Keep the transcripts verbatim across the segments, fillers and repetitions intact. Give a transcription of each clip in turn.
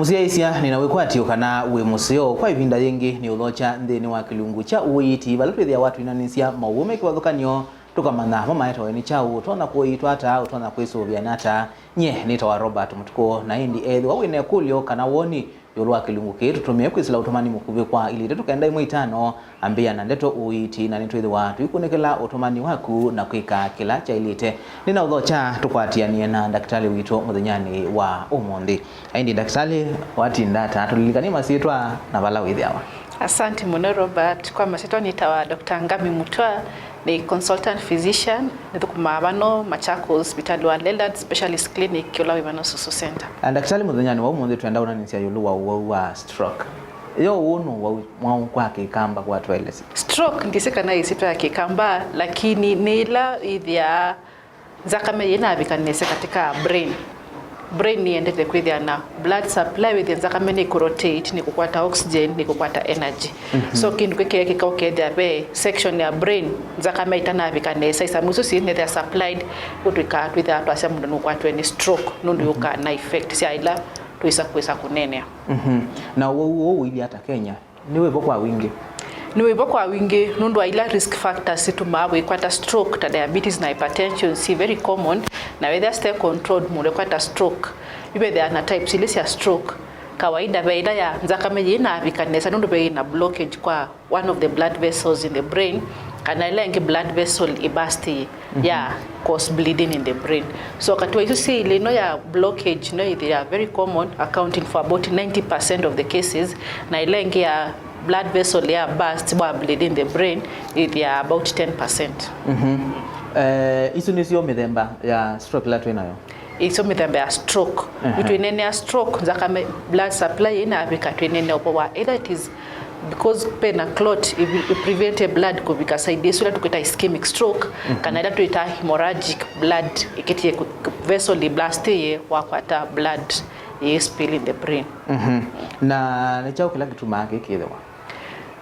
Mũsyaĩĩsya, nĩna wĩkwatyo kana wĩ mũseo. Kwa ĩvinda yĩngĩ nĩ ũthokya nthĩnĩ wa kĩlungu kya ũiiti, vala twĩthĩawa twĩnanĩsya maũwau me kĩvathũkany'o, tũkamanya mo maetawe nĩ kyaũ, ũtonya kũiitwa ata, ũtonya kwĩsũvĩa nata. Nyie nĩtawa Robert Mũtukũ, na ĩndĩ ethĩwa wĩ na ĩkũlyo kana woni ĩũlũ wa kĩlungu kĩĩ, tũtũmĩe kwĩsĩla ũtũmani mũkuvĩ kwa ilĩ itatũ kenda ĩmwe itano, ambĩĩa na ndeto ũiiti, na nĩtwĩthĩwa tũikunĩkĩla ũtũmani waku na kwĩka kĩla kyaĩlĩte. Nĩna ũthokya tũkwatĩanĩe na ndakĩtalĩ witũ mũthenyanĩ wa ũmũnthĩ. Ĩndĩ ndakĩtalĩ, watinda ata? Tũlilikanie masyĩtwa na vala wĩthĩawa. Asante mũno, Robert. Kwa masyĩtwa nĩtawa Doctor Ngami Mutwa, nĩ consultant physician, nĩthũkũmaa vano Machakos, sivitalĩ wa Leland Specialist Clinic, ũla wĩ vano Susu Center. Ah, ndakĩtalĩ, mũthenyanĩ wa ũmũnthĩ twenda ũnanĩsya ĩũlũ wa ũwau wa stroke. Yo ũũ nĩ ũwau mwaũ kwa Kĩkamba kwa twaĩlesya? Stroke ndĩsĩ kana ĩsyĩtwa ya Kĩkamba, lakini nĩ ĩla ĩthĩaa nzakame yĩnavika nesa katika brain. Brain nĩyendete kwĩthĩa na blood supply, wĩthĩa nzakame nĩ kũrotate, nĩ kũkwata oxygen, nĩ kũkwata energy. Mhm. So kĩndũ kĩkĩekĩka ũkethĩa ve section ya brain nzakame itanavika nesa, isamu isu sinethĩa supplied kũtwĩka twĩthĩa twasya mũndũ nũkwatwe nĩ stroke, nũndũ yũkaa na effect sya ila twĩsa kwĩsa kũneenea. Mhm. Na ũwau ũũ ũilyĩ ata Kenya? Nĩ wĩvo kwa wingĩ? Nĩ wĩvo kwa wingĩ nũndũ wa ila risk factors situmaa wĩkwata stroke, ta diabetes na hypertension, si very common, na wethĩa site controlled, mũndũ ekwata stroke. Ivethĩa na types ilĩ sya stroke. Kawaida ve ila ya nzakame yĩnavika nesa nũndũ ve na blockage kwa one of the blood vessels in the brain, kana ila ĩngĩ blood vessel ĩbasti ya cause bleeding in the brain. So katĩ wa isu syĩ ilĩ, ĩno ya blockage no ĩthĩa very common, accounting for about ninety percent of the cases, na ĩla ĩngĩ ya blood vessel ya burst wa bleed in the brain ĩthĩa about ten percent. Mhm. Eh, isu nĩsyo mĩthemba ya stroke ĩla twĩ nayo? Isu mĩthemba ya stroke. Aha. Yu twĩneenea stroke, nzakame blood supply ĩnavika, twĩneenea ũvoo wa either it is because pena clot, ĩ, ĩ prevent blood kũvika side ĩsu ĩla tũkwĩta ischemic stroke, mhm, kana ĩla twĩta hemorrhagic blood, ĩkĩtie kũ-, vessel ĩblastie wakwata blood yĩ spill in the brain. Mhm. Na nĩ kyaũ kĩla kĩtumaa kĩkĩthĩwa?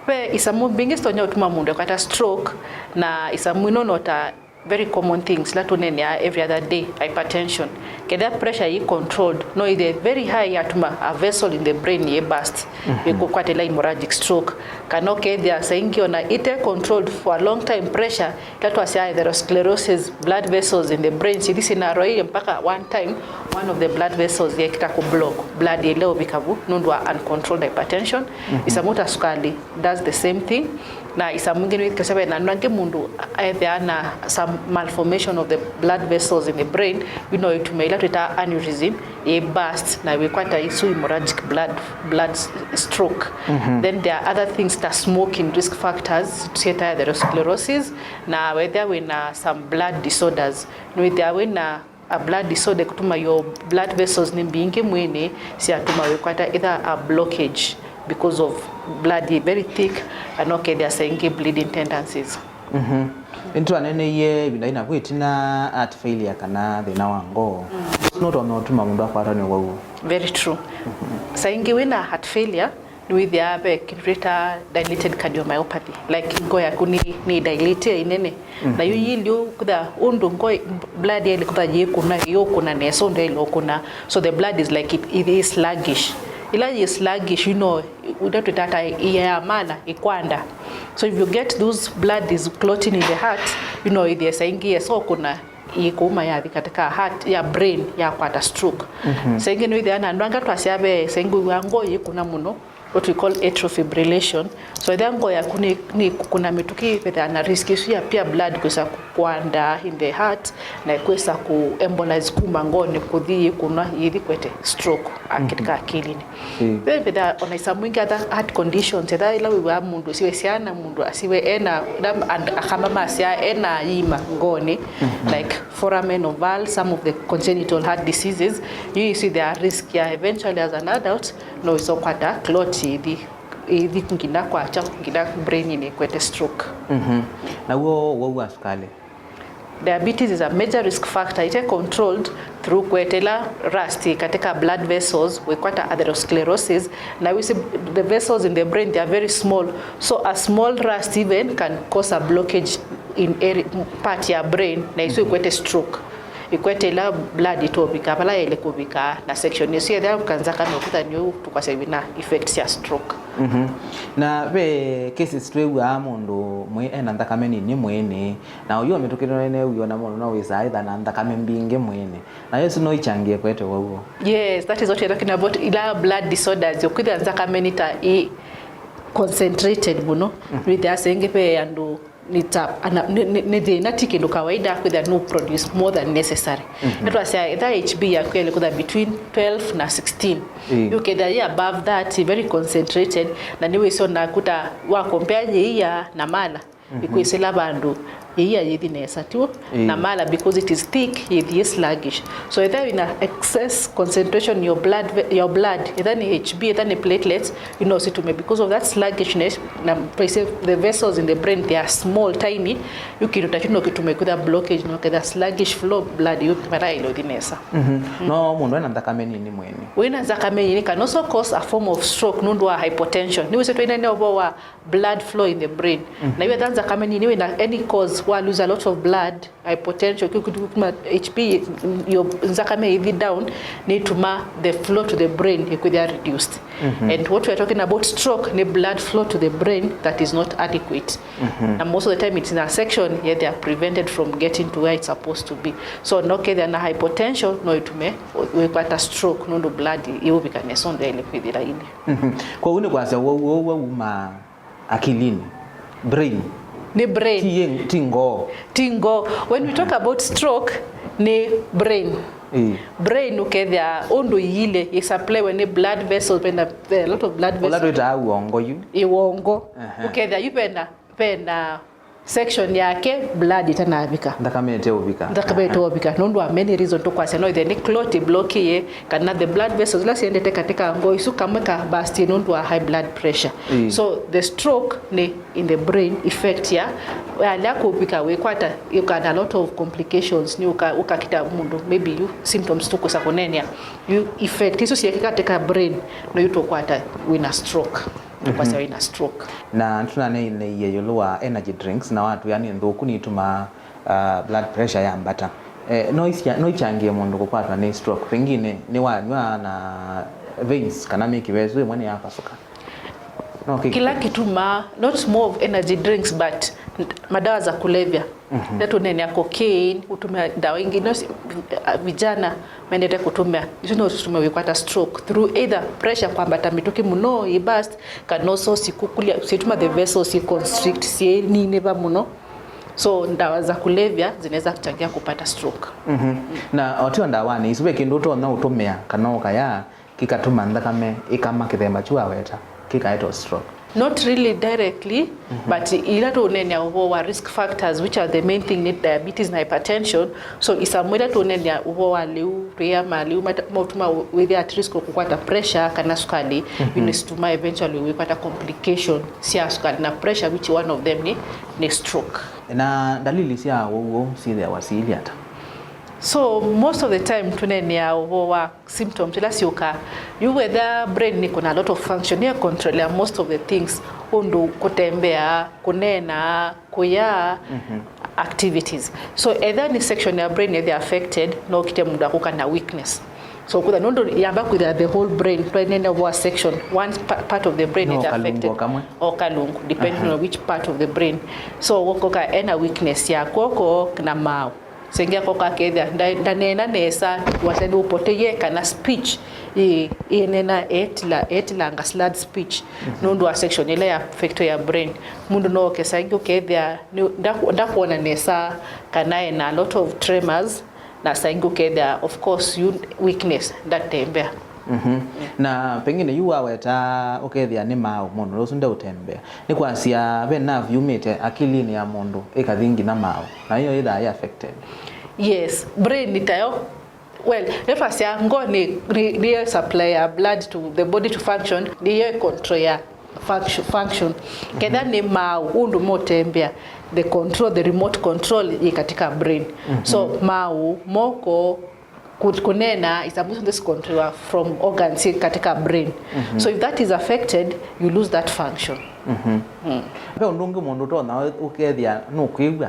Ve isamu mbingĩ sitonya ũtuma mũndũ ekwata stroke, na isamu ino no ta very common things ila tũneeneaa every other day, hypertension. Kethĩa pressure yĩ controlled, no ĩthĩe very high yatuma a vessel in the brain yĩ burst, mhm, ĩkũkwatĩla hemorrhagic stroke. Kana ũkethĩa saa ingĩ ona ĩte controlled for a long time pressure, ĩla twasya atherosclerosis, blood vessels in the brain, sithi sinarwaie mpaka one time, one of the blood vessels yekĩta kũ block blood ĩla ũvika vu nũndũ wa uncontrolled hypertension. Mhm. Isamu ta sukali does the same thing. Na isamu ingĩ nĩwĩthukĩĩsya ve na andũ angĩ mũndũ ethĩaa na some malformation of the blood vessels in the brain, yu no ĩtume ila twĩtaa aneurysm yĩ burst na wĩkwata isu hemorrhagic blood, blood s-, stroke. Mhm. Then there are other things ta smoking, risk factors, syĩtaa atherosclerosis, na wethĩa wĩna some blood disorders, nĩwĩthĩa wĩna a blood disorder kũtuma your blood vessels nĩ mbingĩ mwĩĩnĩ syatuma wĩkwata either a blockage because of blood yĩ very thick, kana ũkethĩa saa ingĩ bleeding tendencies. Mhm. Nĩtwaneeneie ĩvinda yĩna vu ĩtina heart failure kana thĩna wa ngoo. Mm. Nũtonya ũtuma mũndũ akwatwa nĩ ũwau ũũ? Very true. Mhm. Saa ingĩ wĩna heart failure, nĩwĩthĩaa ve kĩndũ twĩtaa dilated cardiomyopathy, like ngoo yaku nĩ, nĩ dilate ĩnene. Mhm. Na yu yĩlĩ ũkũtha ũndũ ngoo, blood yaĩle kũtha yĩkũna, yĩũkũna nesa ũndũ yaĩle ũkũna. So the blood is like it, it is sluggish. Ĩla yĩ sluggish, you know, ĩla twĩtaa ta ĩyamala, ĩkwanda. So if you get those blood is clotting in the heart, you know, ĩthĩe saa ingĩ yesa ũkũna, ĩkũma yathi katika heart ya brain yakwata stroke. Mhm. Saa ingĩ nĩwĩthĩaa na andũ angĩ twasya ve saa ingĩ wĩw'aa ngoo yĩkũna mũno, what we call atrial fibrillation. So ethĩa ngoo yaku nĩ, nĩ kũkũna mĩtũkĩ, wĩthĩaa na risk ĩsu ya pia blood kwĩsa kũkwanda in the heart, na kwĩsa kũ embolize kuma ngoonĩ kũthi yĩkũnwa yĩthi kwete stroke, mhm, katika akilini. Mm. Ve, vethĩaa ona isamu ingĩ other heart conditions, ethĩa ĩla wĩw'aa mũndũ asiwe syana, mũndũ asiwe ena, ĩla and-, akamba masyaa ena yima ngoonĩ, mhm, like foramen or valve, some of the congenital heart diseases, yu isu there are risk ya eventually as an adult, no wĩsa ũkwata clot ĩthi, ĩthi nginya kwa kyaũ, nginya brain-inĩ ĩkwete stroke. Mhm. Naw'o ũwau wa sukalĩ? Diabetes is a major risk factor, ite controlled through kwetela rust katika blood vessels, wĩkwata atherosclerosis, na we see the vessels in the brain, they are very small, so a small rust even can cause a blockage in area, part ya brain, na isu ikwete stroke. Ĩkwete ĩla blood ĩtovika vala yaĩle kũvika, na section ĩsu yethĩa ũka nzakame ũkĩtha nĩyo tũkwasya wĩna effect sya stroke. Mhm. Na ve cases twĩw'aa mũndũ mwĩ ena nthakame nini mwĩĩnĩ, na ũyũ mĩtũkĩ nĩneew'ie ona mũndũ no wĩsaa ĩtha na nthakame mbingĩ mwĩĩnĩ, na ĩsu no ichangie kwete waw'o. Yes, that is what we're talking about. Ila blood disorders, ũkwĩthĩa nthakame nĩ ta ĩ concentrated mũno. Mhm. Wĩthĩa sengĩ ve andũ nĩ ta, ana, nĩ, nĩ, nĩ thĩna, ti kĩndũ kawaida kwĩthĩa no produce more than necessary. Mhm. Nĩtwasya etha H B yaku yaĩle kũtha between twelve na sixteen. Ĩĩ. Ũkethĩa yĩ above that, very concentrated, na nĩwĩsona kuta wa compare yĩia na mala. Mhm. Ĩkwĩsĩla vandũ yĩia yĩthi nesa, tiw'o? Ĩĩ. Na mala, because it is thick, yĩthi sluggish. So etha wĩna excess concentration your blood ve-, your blood, etha nĩ H B, etha nĩ platelets, you know, situme because of that sluggishness, na twaisye the vessels in the brain, they are small, tiny. Yu kĩndũ ta kyu no kĩtume kwĩtha blockage, no ketha sluggish flow blood, yu mara ĩlo thi nesa. Mhm. No mũndũ ena nthakame nini mwĩĩnĩ. Wĩna nthakame nini can also cause a form of stroke nũndũ wa hypotension. Nĩwĩsĩ twainene ũvoo wa blood flow in the brain. Mhm. Na yu etha nthakame nini wĩna any cause wa lose a lot of blood, hypotension, kĩu kĩtuma H B, yo nthakame ĩthi down, nĩtuma the flow to the brain ĩkwĩthĩa reduced. Mhm. And what we are talking about stroke nĩ blood flow to the brain that is not adequate. Mhm. Na most of the time it's in a section yet they are prevented from getting to where it's supposed to be. So no kethĩa na hypotension no ĩtume wĩkwata stroke nũndũ blood ĩũvika nesa ũndũ yaĩle kwĩthĩla ĩlĩ. Mhm. Kwoou nĩ kwasya wau, wau, wau uma akilinĩ, brain. Nĩ brain. Ti yĩ-, ti ngoo. Ti ngoo. When we talk about stroke, nĩ brain. Ĩĩ. Brain ũkethĩa ũndũ iilĩ ĩsupplywe nĩ blood vessels, vena, there are a lot of blood vessels. Ũla twĩtaa ũongo yu. Ĩ ũongo. Aha. Ũkethĩa yu vena, vena section yake blood ĩtanavika. Nthakame ĩteũvika. Nthakame ĩteũvika. Nũndũ wa many reasons tũkwasya no ĩthe nĩ clot ĩblokiie, kana the blood vessels ila siendete katika ngoo isu kamwe ka burst nũndũ wa high blood pressure. Ĩĩ. So the stroke nĩ in the brain effect ya, yalea kũvika wĩkwata, you can a lot of complications, nĩ ũka, ũkakita mũndũ, maybe you symptoms tũkũsa kũneenea. You effect isu siekĩka katika brain, no yu tũkwata wĩna stroke. Tũkwasya wĩna stroke. Na tũnaneeneie ĩũlũ wa energy drinks, na watwĩa nĩ nthũku, nitumaa, uh, blood pressure yambata. Eh, no isya-, no ichangie mũndũ kũkwatwa nĩ stroke. Pengine nĩwanyw'a na veins kana mĩkiva ĩsu ĩmwe nĩyavasũka. No kĩ-, kĩla kĩtumaa, not more of energy drinks, but madawa za kulevya. Mhm. Nĩtũneenea cocaine, kũtũmĩa ndawa ingĩ, no si-, a, vijana mendete kũtũmĩa. Isu no situme wĩkwata stroke through either pressure kwambata mĩtũkĩ mũno, ĩ burst, kana also sikukulia, situma the vessels si constrict, sininĩva mũno. So ndawa za kulevya zinaweza kuchangia kupata stroke. Mhm. Na otio ndawanĩ isu, ve kĩndũ ũtonya ũtũmĩa kana ũkaya kĩkatuma nthakame ĩkama kĩthemba kyu waweta, kĩkaetwa stroke? Not really directly, mhm, but ila tũũneenea ũvoo wa risk factors, which are the main thing nĩ diabetes na hypertension. So isamũ ila tũũneenea ũvoo wa lĩu, twĩĩa malĩu mata-, maũtuma wĩthĩa at risk of kũkwata pressure kana sukali, mhm, yu nĩsituma eventually wĩkwata complication sya sukali na pressure, which one of them nĩ, nĩ stroke. Na ndalili sya ũw'o syĩthĩawa siilye ata? So most of the time tũneenea ũvoo wa symptoms ila syũkaa. Yu wetha brain nĩ kuna a lot of function, nĩ control ya most of the things, ũndũ kũtembea, kũneena, kũya, mhm, activities. So etha nĩ section ya brain ĩthĩ affected, no kĩte mũndũ akũka na weakness. So kutha nũndũ yamba kwĩthĩa the whole brain, twainene wa section, one pa-, part of the brain no ĩthĩ affected. Kalungu o kamwe. O kalungu, depending, aha, on which part of the brain. So wokoka ena weakness ya kwoko na maaũ. Sengea koka akethĩa nda-, ndaneena nesa, wasya nĩũpoteye, kana speech ĩ-, ĩnena etila, etilanga slurred speech, mhm, nũndũ wa section ĩla ya factor ya brain. Mũndũ no oke saa ingĩ ũkethĩa nĩ-, ndaku-, ndakuona nesa, kana ena a lot of tremors, na saa ingĩ ũkethĩa, of course, yu weakness, ndatembea. Mhm. Na pengine yu waweta ũkethĩa nĩ maaũ mũndũ ũsu ndeũtembea. Nĩ kwasya ve nerve yumĩte akilinĩ ya mũndũ ĩkathi nginya maaũ. Na ĩyo yĩthaa yĩ affected. Yes, brain nĩ tayo. Well, nĩ twasya ngoo nĩ, nĩ, nĩyo supply ya blood to the body to function, nĩyo control ya function, function. Ketha, mhm, nĩ maaũ ũndũ motembea, the control, the remote control yĩ katika brain. Mhm. So maaũ, moko, ku-, kũneena, isamu syonthe sikontroliwa from organs syĩ katika brain. Mhm. So if that is affected, you lose that function. Mhm. Mm. Ve ũndũ ũngĩ mũndũ ũtonya ũkethĩa nũkwĩw'a,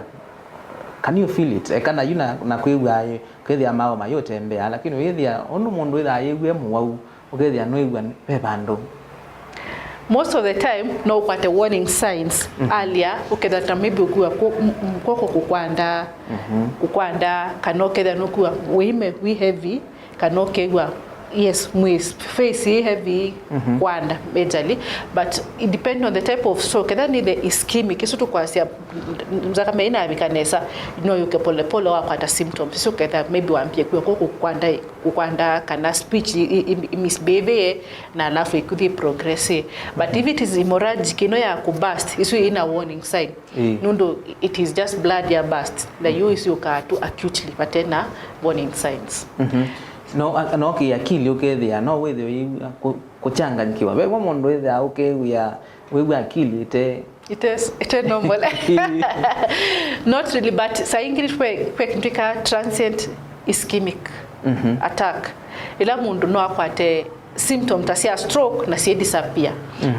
Can you feel it? Eka na yu na, na kwĩw'a ĩ, ũkethĩa mawa mayũtembea, lakini wĩthĩa ũndũ mũndũ wĩthaa yĩw'e mũwau, ũkethĩa nũĩw'a ve vandũ. Most of the time, no ũkwate warning signs earlier, ũkethĩa ta maybe ũkwĩw'a kũ-, m-, m-, kw'oko kũkwanda, kũkwanda, kana ũkethĩa nũkwĩw'a wĩime wĩ heavy, kana ũkew'a, yes, mwĩ face ĩ heavy, kwanda majorly, but it depend on the type of stroke. Kethĩa nĩ the ischemic, ĩsu tũkwasya nthakame ĩnavika nesa, no yũke polepole wakwata symptoms. Ĩsu kethĩa maybe wambie kwĩw'a kũkwanda, kũkwanda, kana speech i, i, i misbehave, na alafu ikuthi progress. But if it is hemorrhagic, ĩno ya kũburst, ĩsu ĩna warning sign. Ĩĩ. Nũndũ it is just blood ya burst. Na yu ĩsyũkaa tu acutely, vate na warning signs. No, a-, no kĩakili ũkethĩa, no wĩthĩwe kũ-, kũchanganyikiwa. Ve mũndũ wĩthĩa ũkew'ĩa, wĩw'a akili ĩte It is, it is normal. Not really, but saa ingĩ kwĩ, kwĩ kĩndũ ka transient ischemic attack. Ĩla mũndũ no akwate symptom ta sya stroke na syĩ disappear.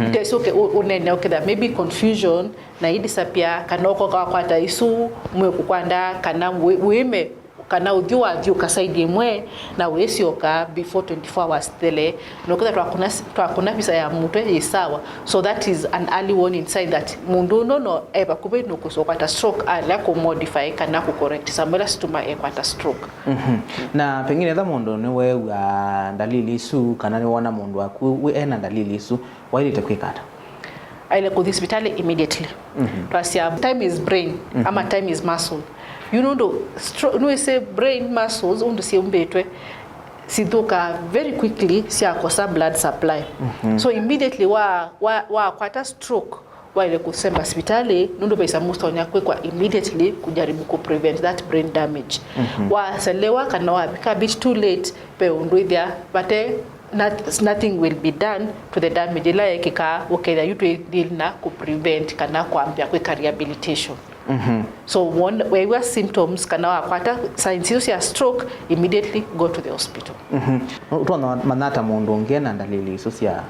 Itesũke ũ-, ũnene ũkethĩa maybe confusion na i disappear, kana ũkoka wakwata isu mwĩ kũkwanda, kana wĩ-, wĩime, kana ũthyũ wathyũka side ĩmwe na wĩsyoka before twenty-four hours thele, na ũkethĩa twakũna, twakũna visa ya mũtwe yĩ sawa. So that is an early warning sign that mũndũ ũno no e vakuvĩ nũkũsũkwata stroke ala kũmodify kana kũcorrect sambo ĩla situma ekwata stroke. Na pengine etha mũndũ nĩweew'a ndalili isu kana nĩwona mũndũ waku wĩ ena ndalili isu, waĩlĩte kwĩka ata? Aĩle kũthi sivitalĩ immediately. Twasya time is brain, ama time is muscle. Yu nũndũ stro-, nĩwĩsĩ brain muscles ũndũ syĩumbĩtwe, sithũkaa very quickly syakosa blood supply. So immediately wa, wa, wakwata stroke, waĩle kũsemba sivitalĩ, nũndũ vaisa mũtonya kwĩkwa immediately kujaribu ku prevent that brain damage. Waselewa kana wavika a bit too late, ve ũndũ ĩthĩa vate, not-, nothing will be done to the damage ĩla yekĩkaa, ũkethĩa yu twĩ deal na ku prevent kana kwambĩa kwĩka rehabilitation. So won-, weew'a symptoms kana wakwata signs isu sya stroke, immediately go to the hospital. Ũtonya manya ata mũndũ ũngĩ ena ndalili isu sya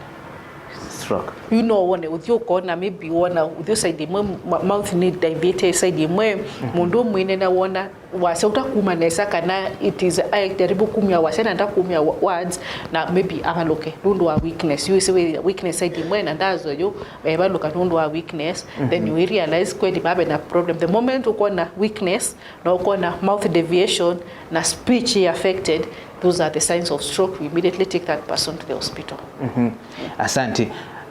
stroke? Yu no wone ũthyũ ũkona, maybe wona ũthyũ side ĩmwe, ma-, mouth nĩ deviated side ĩmwe, mũndũ ũmwĩnena wona wasya ũtakuma nesa, kana it is, aijaribu kumia wasya na ndakumia wa-, words, na maybe avalũke nũndũ wa weakness. Yu ĩsĩ wĩ weakness side ĩmwe na ndazoyu evalũka nũndũ wa weakness, then you realize kweli mabe na problem. The moment ũkona weakness, na ũkona mouth deviation, na speech ĩ affected, those are the signs of stroke. We immediately take that person to the hospital. Asante.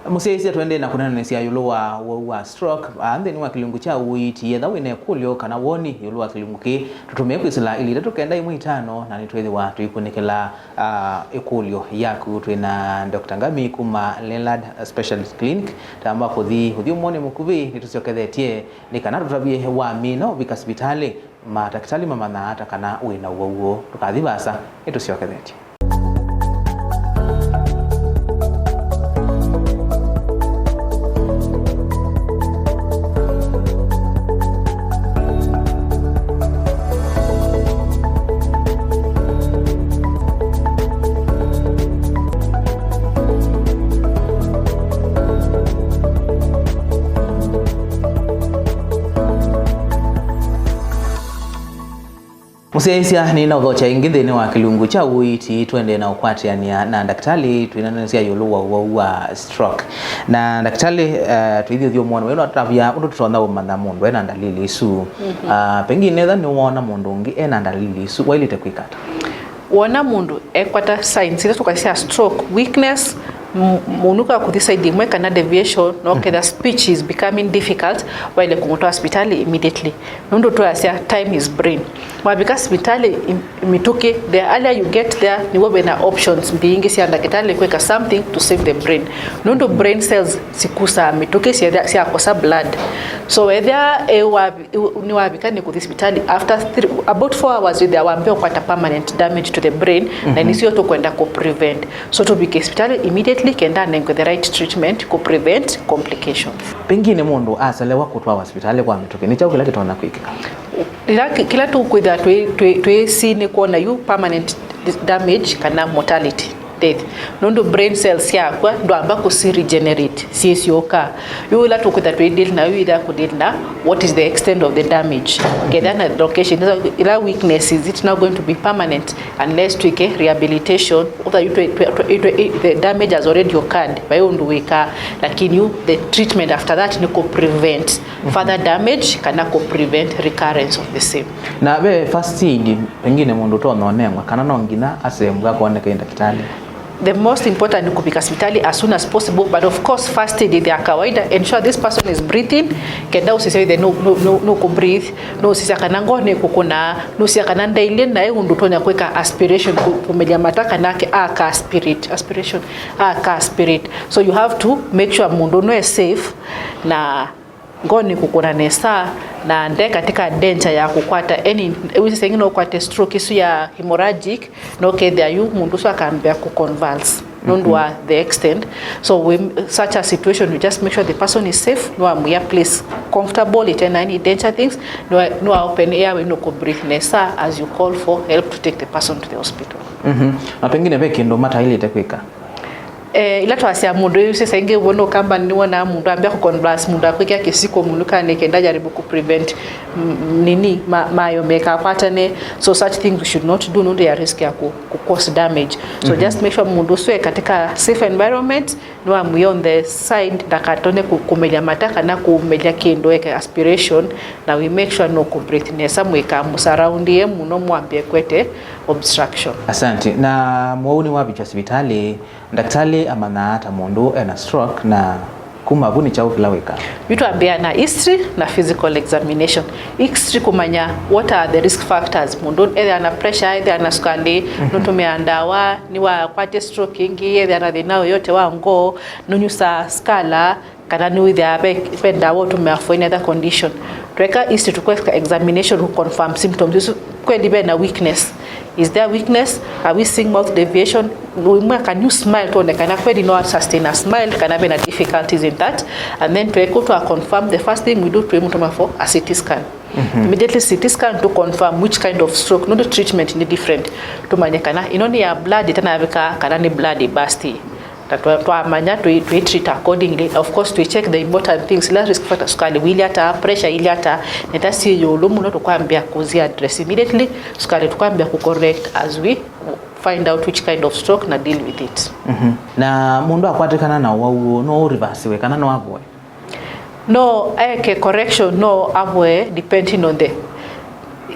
Mũsyaĩĩsya, tũendee na kũneenanĩsya ĩũlũ wa ũwau wa stroke, aa, nthĩnĩ wa kĩlungu kya ũiiti. Etha wĩ na ĩkũlyo kana woni ĩũlũ wa kĩlungu kĩĩ, tũtũmĩe kwĩsĩla ilĩ itatũ kenda ĩmwe itano, na nĩtwĩthĩwa tũikunĩkĩla, aa, ĩkũlyo yaku. Twĩ na Doctor Ngami kuma Lelad Specialist Clinic. Tamba kũthi ũthyũmũonĩ mũkuvĩ, nĩtũsyokethetye nĩ kana tũtavye wamina ũvika sivitalĩ. Matakĩtalĩ mamanyaa ata kana wĩ na ũwau ũũ? Ndũkathi vaasa, nĩtũsyokethetye. Mũsyaĩĩsya, nĩnaũthokya ĩngĩ nthĩnĩ wa kĩlungu kya ũiiti, tũendee na ũkwatĩanĩa na ndakĩtalĩ, twĩnanĩsya ĩũlũ wa ũwau wa stroke. Na ndakĩtalĩ, eh, tũithi ũthyũmũonĩ, we nũtavya ũndũ tũtonya ũmanya mũndũ ena ndalili isu. Ah, pengine etha nĩwoona mũndũ ũngĩ ena ndalili isu, waĩlĩte kwĩka ata? Wona mũndũ ekwata signs ila tũkasya stroke, weakness, m-, mũnũko wa kũthi side ĩmwe kana deviation, na ũkethĩa speech is becoming difficult, waĩle kũmũtwaa sivitalĩ immediately. Nũndũ twasya time is brain. Wavika sivitalĩ im-, mĩtũkĩ, the earlier you get there, nĩw'o vena options mbingĩ sya ndakĩtalĩ kwĩka something to save the brain. Nũndũ brain cells sikusaa mĩtũkĩ sya, syakosa blood. So wethĩa, eh, wavi-, nĩwavika nĩ kũthi sivitalĩ after three, about four hours wĩthĩa wambĩa ũkwata permanent damage to the brain, na nĩsyo tũkwenda kũ prevent. So tũvike sivitalĩ immediately kenda anengwe the right treatment kũ prevent complications. Pengine mũndũ aselewa kũtwawa sivitalĩ kwa mĩtũkĩ, nĩ kyaũ kĩla kĩtonya kwĩkĩka? Ĩla kĩ-, kĩla tũkwĩthĩa twĩ, twĩ, twĩsĩ nĩ kwona yu permanent damage kana mortality. death. Nũndũ brain cells syakwa ndwamba kũsi regenerate, syĩsyoka. Yu ĩla tũkwĩtha twĩ deal na yu ĩla kũ deal na what is the extent of the damage. Ngetha na location, ĩla weakness, is it now going to be permanent unless twĩke rehabilitation? Ũtha yu twe- twe- twe- twe- the damage has already occurred, vai ũndũ wĩkaa. Lakini yu the treatment after that nĩ kũ prevent further damage kana kũ prevent recurrence of the same. Na ve first aid, pengine mũndũ ũtonya ũnengwa, kana no nginya asembwe akoneka ndakĩtalĩ? The most important nĩ kũvika sivitali as soon as possible, but of course first aid ĩthĩa kawaida, ensure this person is breathing, kenda ũsisya wĩthe no, no, no, no kũ breathe, no ũsisya kana ngoo nĩ kũkũna, no ũsisya kana ndailyĩ naĩ ũndũ ũtonya kwĩka aspiration, kũ- kũmelya mata kana ake- aka aspirate, aspiration, aka aspirate. So you have to make sure mũndũ no e safe na ngoo nĩ kũkũna nesa, na nde katika danger ya kũkwata any, wĩsĩ sengĩ no ũkwate stroke isu ya hemorrhagic, no kethĩa yu mũndũ ũsu akambĩa kũ convulse nũndũ wa the extent. So we, such a situation, we just make sure the person is safe, no amwĩa place comfortable, itena any danger things, no, no open airway, no kũ breathe nesa as you call for help to take the person to the hospital. Mhm. Na pengine ve kĩndũ mataĩlĩte kwĩka? Eh, ila twasya mũndũ yu sasa ingi uvo no kamba ni wona mũndũ ambia ku convulse, mũndũ akwikya kisiko mũnukani kenda jaribu ku prevent, mm, nini ma- mayo meka kwatane. So such things we should not do, nundu ya risk ya ku, ku cause damage. So just make sure mũndũ usu e katika safe environment, no amwĩ on the side, ndakatone ku- kumelya mata kana kumelya kindu eke aspiration, na we make sure no ku breathe nesa mwika mu surround ye muno mwambie kwete obstruction. Asante. Na mwau ni wavichwa sivitali, ndakitali amanyaa ata mũndũ ena stroke, na kuma vu nĩ kyaũ kĩla wĩkaa? Yu twambĩa na history na physical examination. History kũmanya what are the risk factors. Mũndũ ethĩa na pressure, ethĩa na sukali, nũtũmĩa ndawa, nĩwakwatya stroke ĩngĩ, ethĩa na thĩna yoyote wa ngoo, nũnyusaa skala, kana nĩwĩthĩaa ve, ve ndawa ũtũmĩa for any other condition. Tweka history, tũkweka examination to confirm symptoms isu. Kweli ve na weakness? Is there weakness? Are we seeing mouth deviation? Imwe, can you smile, tuone kana kweli no sustain a smile kana ve na difficulties in that. And then tweka twa confirm, the first thing we do, twĩmũtũma for a C T scan. Immediately C T scan to confirm which kind of stroke, nũndũ treatment ni different. Tumanye kana ino ni ya blood itanavika kana ni blood burst. Na twa- twamanya twi- twi treat accordingly. Of course, twi check the important things, ila risk factor, sukali wili ata, pressure ili ata, neta si yulu muno, tukwambia kuzi address immediately. Sukali tukwambia ku correct as we find out which kind of stroke na deal with it. Mhm. Na mũndũ akwatĩkana na ũwau ũũ, no ũrivasiwe kana no avoe? No eke correction, no avoe, depending on the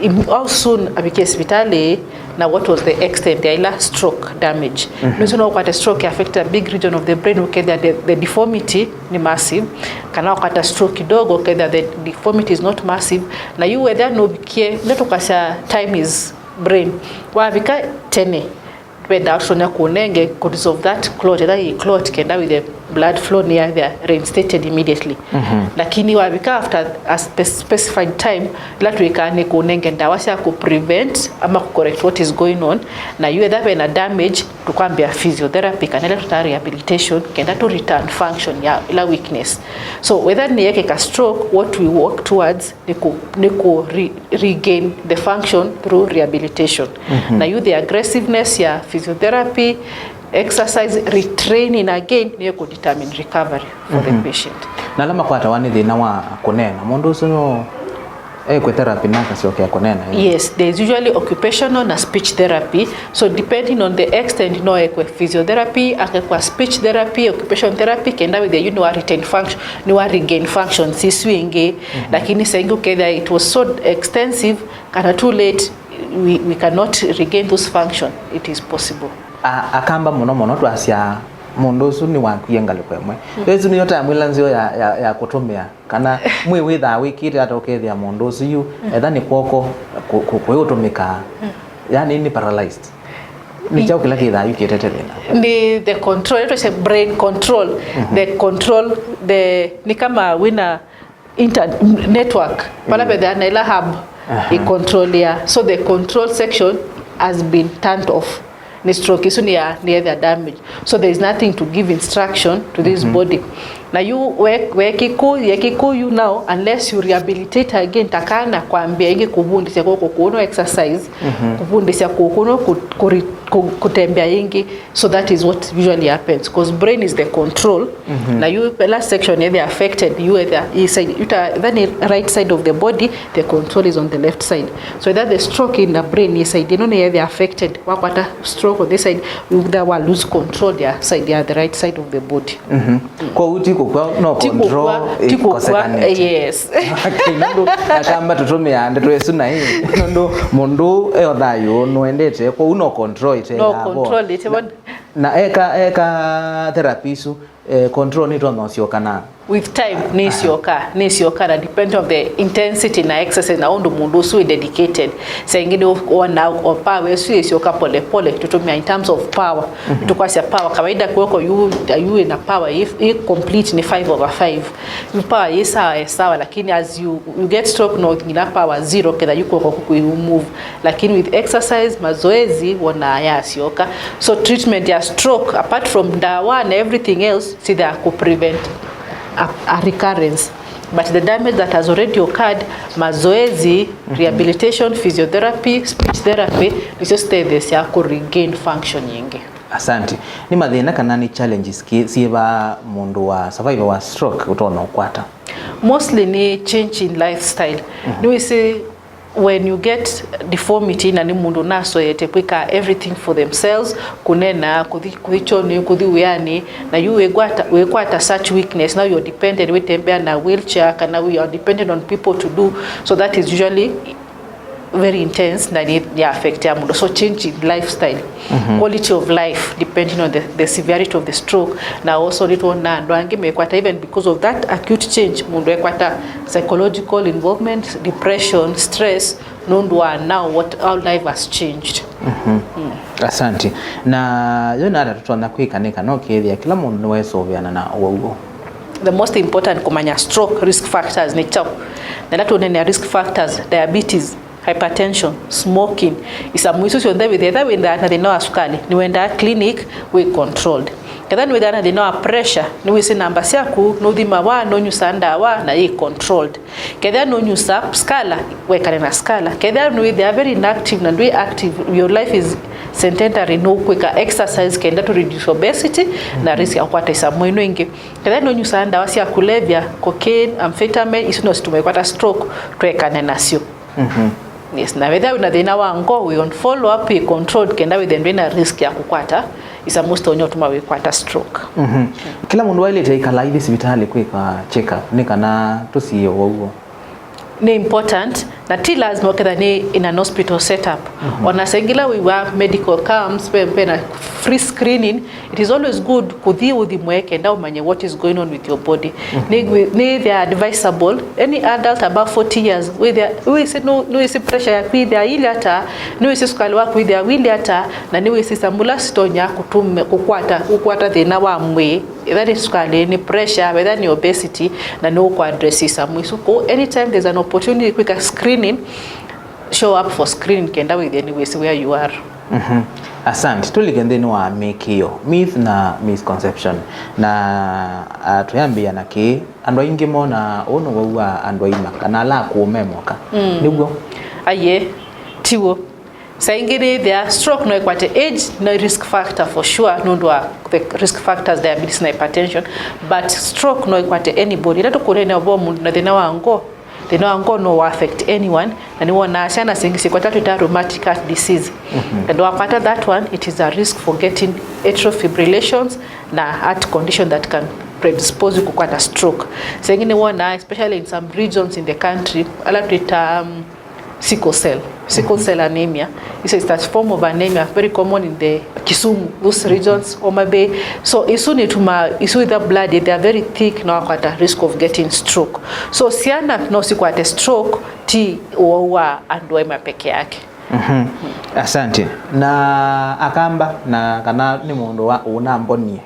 im- how soon avikie sivitali na what was the extent ya ila stroke damage. Mhm. Nũsu no ũkwate stroke affect a big region of the brain, ũkethĩa the, the deformity ni massive, kana ũkwata stroke kidogo, ũkethĩa the deformity is not massive. Na yu wethĩa nũvikie, nĩ tũkasya time is brain. Wavika tene, vendaa tũtonya kũnenge, could of that clot, ethĩa ĩ clot, kenda with the blood flow nĩyathĩa reinstated immediately. Mhm. Lakini wavika after a spe- specified time, ila twĩkaa nĩ kũnenge ndawa sya ku prevent ama ku correct what is going on. Na yu ethĩa vena damage, tũkwambia physiotherapy kana ila tũtaa rehabilitation, kenda to return function ya ila weakness. So whether nĩyekĩka stroke, what we work towards nĩ kũ, nĩ kũ re- regain the function through rehabilitation. Mhm. Na yu the aggressiveness ya physiotherapy, exercise, retraining again, nĩyo kũ determine recovery for the patient. Na ala makwatawa nĩ thĩna wa kũneena, mũndũ ũsu no ekwe therapy na akasyokea kũneena ĩngĩ? Yes, there is usually occupational na speech therapy. So depending on the extent, no ekwe physiotherapy, akekwa speech therapy, occupation therapy, kenda wĩthĩa yu nĩwa retain function, nĩwa regain functions isu ingĩ. Mhm. Lakini saa ingĩ ũkethĩa it was so extensive, kana too late, we, we cannot regain those function. It is possible. A- akamba mũno mũno twasya mũndũ ũsu nĩwakwie ngalĩko ĩmwe. Mm. Ĩsu nĩyo tamwĩla nzeo ya, ya, ya kũtũmĩa. Kana mwĩĩ wĩthaa wĩkĩte ata ũkethĩa mũndũ ũsu yu, etha nĩ kw'oko kũ- kũ- kũĩ ũtũmĩkaa, yani nĩ paralyzed. Nĩ kyaũ kĩla kĩthaa yu kĩtete thĩna? Nĩ the control, ĩtwĩsĩ brain control, the control, the, nĩ kama wĩna inter- network, vala vethĩa na ĩla hub ĩcontrolea. So the control section has been turned off. Nĩ stroke ĩsu nĩ ya, nĩ yethĩa damage. So there is nothing to give instruction to this body. Na yu we, we Kikuyu, ye Kikuyu now, unless you rehabilitate again, ta kana kwambia ingi kuvundisya kũkũ kũno exercise, kuvundisya kũkũ kũno ku, ku, ku, kutembea ingi. So that is what usually happens, because brain is the control. Na yu ĩla section ĩthĩa affected, yu ĩthĩa ĩ side, yu ta, that is right side of the body, the control is on the left side. So either the stroke in the brain ĩ side ĩno nĩ ĩthĩa affected, wakwata stroke on this side, you either wa lose control ya side ya the right side of the body. Kwoou ti kũkw'a, no control ĩkosekanĩte. Yes. Okay, nũndũ akamba tũtũmĩaa ndeto ĩsu na ĩ, nũndũ mũndũ e o thayũ nũendete, kwoou no control ĩte. No control ĩte. Na eka, eka therapy ĩsu, eh, control nĩtonya ũsyoka na with time nĩsyoka, nĩsyoka na depend on the intensity na exercise na ũndũ mũndũ ũsu wĩ dedicated. Saa ingĩ nĩ wona o power ĩsu ĩsyoka pole pole, tũtũmĩa in terms of power. Tũkwasya power, kawaida kw'oko yu, yu ĩna power ĩ, ĩ complete nĩ five over five. Yu power ĩ sawa, ĩ sawa, lakini as you, you get stroke no nginya power zero ketha yu kw'oko kuku yu move. Lakini with exercise, mazoezi, wonaa yasyoka. So treatment ya stroke, apart from ndawa na everything else, si there ku prevent a, a recurrence. But the damage that has already occurred, mazoezi, rehabilitation, physiotherapy, speech therapy, nĩsyo sitetheesya ku regain function yĩngĩ. Asante. Nĩ mathĩna kana nĩ challenges ki, syĩva mũndũ wa survivor wa stroke ũtonya ũkwata? Mostly nĩ change in lifestyle. Nĩwĩsĩ when you get deformity, na nĩ mũndũ ũnasoete kwĩka everything for themselves, kũnena, kũthi, kũthi kyonĩ, kũthi wĩanĩ, na yu wĩkwata, wĩkwata such weakness, now you're dependent, wĩtembea na wheelchair, kana you are dependent on people to do, so that is usually very intense, na nĩ ya affect ya mũndũ. So change in lifestyle, quality of life, depending on the, the severity of the stroke. Na also nĩtwona andũ angĩ mekwata, even because of that acute change, mũndũ ekwata psychological involvement, depression, stress, nũndũ wa now what, how life has changed. Asante. Na yo nata tũtonya kwĩka nĩ kana ũkethĩa kĩla mũndũ nĩwesũvĩana na ũwau ũũ? The most important kũmanya stroke risk factors nĩ kyaũ. Na ĩla tũnenea risk factors, diabetes, hypertension, smoking, isamu isu syonthe wĩthĩa, ethĩwa wĩthĩaa na thĩna wa sukali, nĩwendaa clinic wĩ controlled. Ketha nĩwĩthĩaa na thĩna wa pressure, nĩwĩsĩ namba syaku, nũthimawa, nũnyusaa ndawa, na yĩ controlled. Kethĩa nũnyusaa skala, wekane na skala. Kethĩa nĩwĩthĩaa very inactive na ndwĩ active, your life is sedentary, nũkwĩka exercise kenda to reduce obesity na risk ya kũkwata isamu ino ingĩ. Kethĩa nũnyusaa ndawa sya kulevya, cocaine, amphetamine, isu no situme kwata stroke, twekane nasyo. Yes, na wethĩa wĩna thĩna wa ngoo, wĩ on follow up, wĩ controlled, kenda wĩthĩe ndwĩ na risk ya kũkwata isamu sitonya ũtuma wĩkwata stroke. Kĩla mũndũ waĩlĩte ĩkala aithi sivitalĩ kwĩka check up nĩ kana tũsiĩe ũwau ũũ? Nĩ important, na ti lazima ũketha nĩ in an hospital setup. Ona saa ingĩ ĩla wĩw'a medical camps, ve, ve na free screening, it is always good kũthi ũthimwe kenda ũmanye what is going on with your body. Nĩ, nĩ they are advisable, any adult above forty years, wĩthĩa, wĩsĩ, nũ-, nĩwĩsĩ pressure yaku ĩthĩa ĩlĩ ata, nĩwĩsĩ sukali waku ĩthĩa wĩlĩ ata, na nĩwĩsĩ isamu ila sitonya kũtuma, kũkwata, kũkwata thĩna wa mwĩĩ. Whether nĩ sukali, nĩ pressure, whether nĩ obesity, na nĩ ũkũ address isamu isu. Kwoou anytime there's an opportunity kwĩka screening, show up for screening kenda wĩthĩe nĩwĩsĩ where you are. Asante. Tũlike nthĩnĩ wa mĩĩkĩĩo, myth na misconception. Na, ah, tũyambĩĩa na kĩĩ, andũ aingĩ monaa ũũ nĩ wau wa andũ aima, kana ala akũũ me moka. Nĩw'o? Aiee, tiw'o. Saa ingĩ nĩthĩa stroke no ĩkwate age, no risk factor for sure, nũndũ wa the risk factors, diabetes na hypertension, but stroke no ĩkwate anybody. Ĩla tũkũneenea ũvoo mũndũ na thĩna wa ngoo, thĩna wa ngoo no affect anyone, na nĩwonaa syana singĩ sikwata twĩtaa rheumatic heart disease. And wakwata that one, it is a risk for getting atrial fibrillations na heart condition that can predispose you kũkwata stroke. Saa ingĩ nĩwonaa, especially in some regions in the country, ala twĩtaa, um, sickle cell, sickle cell anemia. It's a, it's a form of anemia very common in the Kisumu, those regions, Homa Bay. So isu nĩtumaa, isu either blood, they are very thick, na wakwata risk of getting stroke. So syana no sikwate stroke, ti ũwau wa andũ aima peke yake. Asante. Na akamba, na kana nĩ mũndũ wa ũnambonie?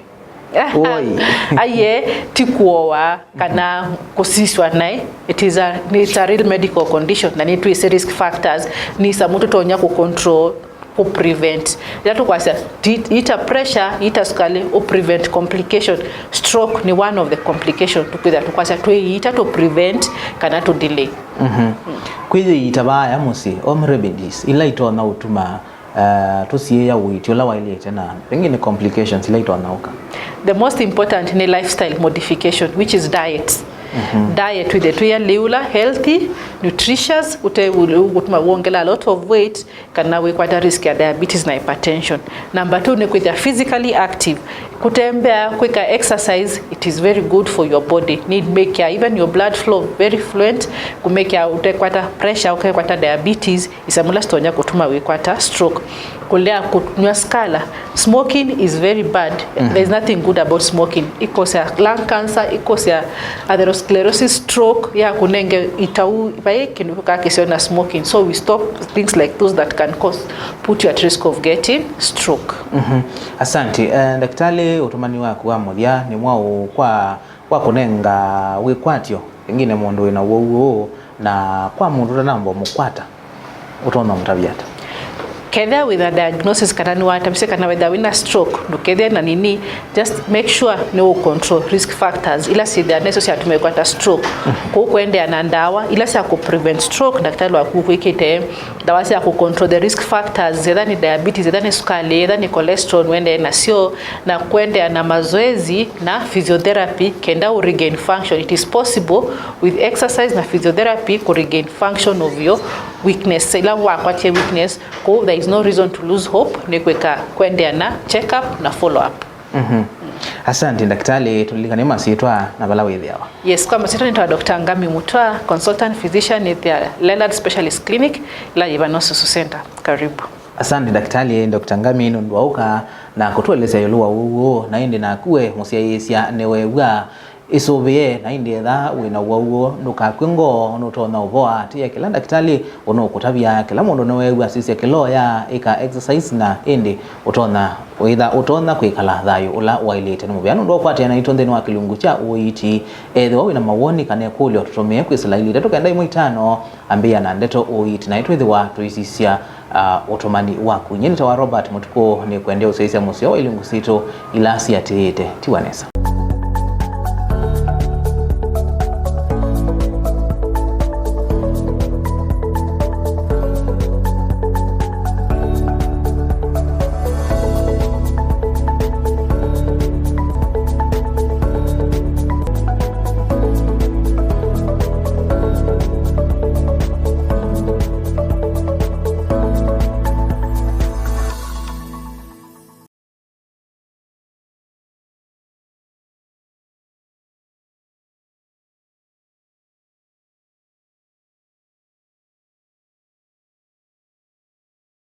Woi. Aiee, ti kũoa kana kũsiswa naĩ. It is a, it's a real medical condition, na nĩtwĩsĩ risk factors, nĩ isamu tũtonya kũ control, kũ prevent. Ĩla tũkwasya ti- ita pressure, ita sukali, ũ prevent complication. Stroke nĩ one of the complication tũkwĩthĩa tũkwasya twĩita tũ prevent kana tũ delay. Mhm. Kwĩyĩita vaaya mũsyĩ, home remedies, ila itonya ũtuma uh, tũsiĩĩa ũiiti ũla waĩlĩte na pengine complications ila itonya ũka. The most important nĩ lifestyle modification, which is diet. Diet wĩthĩe twĩ aliu la healthy, nutritious, ũte ũtuma wongela a lot of weight kana wĩkwata risk ya diabetes na hypertension. Number two nĩ kwĩthĩa physically active, kũtembea, kwĩka exercise, it is very good for your body. Nĩ make even your blood flow very fluent, kũmekea ũtekwata pressure, ũkekwata diabetes, isamũ ila sitonya kũtuma wĩkwata stroke. Kũlea kũnywa sigara, smoking is very bad. There is nothing good about smoking. Ikosea lung cancer, ikosea atherosclerosis, stroke, ya kũnenge itau, vai kĩndũ kĩkaa kĩseo na smoking. So we stop things like those that can cause, put you at risk of getting stroke. Asante. Eh, ndakĩtalĩ, ũtũmani waku wa mũthya nĩ mwaũ kwa, kwa kũnenga wĩkwatyo pengine mũndũ wĩna ũwau ũũ, na kwa mũndũ ũtanamba ũmũkwata, ũtonya ũmũtavya ata? Kethĩa wĩna diagnosis kana nĩwatavisye kana wĩthĩa wĩna stroke, ndũkethĩe na nini, just make sure nĩ ũ control risk factors ila syĩthĩa nesyo syatuma ĩkwata stroke. Kũu kũendeea na ndawa ila sya kũ prevent stroke, ndakĩtalĩ waku ũkwĩkĩte ndawa sya kũ control the risk factors, etha nĩ diabetes, etha nĩ sukali, etha nĩ cholesterol, wendee nasyo, na kũendeea na mazoezi na physiotherapy kenda ũ regain function. It is possible with exercise na physiotherapy kũ regain function of your weakness. Ila wakwatie weakness, kũu there is no reason to lose hope, nĩ kwĩka kũendeea na check up na follow up. Asante ndakĩtalĩ, tũlilikane masyĩtwa na vala wĩthĩawa. Yes, kwa masyĩtwa nĩtawa Doctor Ngami Mutwa, consultant physician at the Leonard Specialist Clinic, ila yĩ Vanosusu Center. Karibu. Asante ndakĩtalĩ Doctor Ngami nũndũ wa ũka na kũtũelesya ĩũlũ wa ũwau ũũ, na ĩndĩ naku we mũsyaĩĩsya nĩweew'a, ĩsũvĩe, na ĩndĩ etha wĩ na ũwau ũũ, ndũkakw'e ngoo, nũtonya ũvoa. Tĩĩa kĩla ndakĩtalĩ ũnũkũtavya. Kĩla mũndũ nĩweew'a asisya kĩla ũya, ĩka exercise, na ĩndĩ ũtonya wĩtha ũtonya kwĩkala thayũ ũla waĩlĩte. Nĩ mũvea nũndũ wa kũatĩana naitũ nthĩnĩ wa kĩlungu kya ũiiti. Ethĩwa wĩ na mawoni kana ĩkũlyo, tũtũmĩe kwĩ sila ilĩ itatũ kenda ĩmwe itano, ambĩĩa na ndeto ũiiti, na nĩtwĩthĩwa tũisisya, ah, ũtũmani waku. Nyie nĩtawa Robert Mũtukũ, nĩkwendea ũsyaĩĩsya mũseo wa ilungu sitũ ila siatĩĩte. Tiwa nesa.